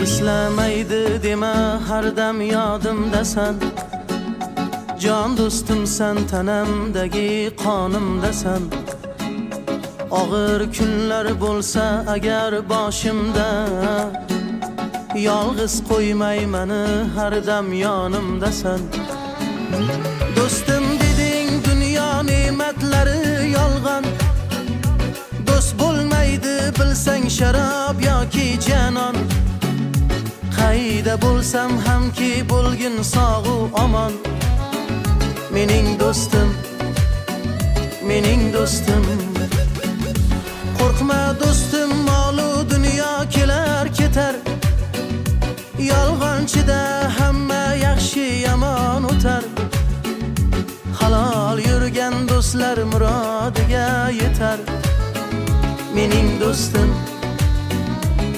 Eslamaydi dema, har dam yodimdasan. Jon do'stimsan, tanamdagi qonimdasan. Og'ir kunlar bo'lsa agar boshimda, yolg'iz qo'ymay mani, har dam yonimdasan. Do'stim deding, dunyo ne'matlari yolg'on. Do'st bo'lmaydi bilsang sharob yoki janon. Qayda bo'lsam hamki bo'lgin sog'u omon. Mening do'stim, mening do'stim. Qo'rqma do'stim, molu dunyo kelar ketar. Yolg'onchida hamma yaxshi yomon o'tar. Halol yurgan do'stlar murodiga yetar. Mening do'stim.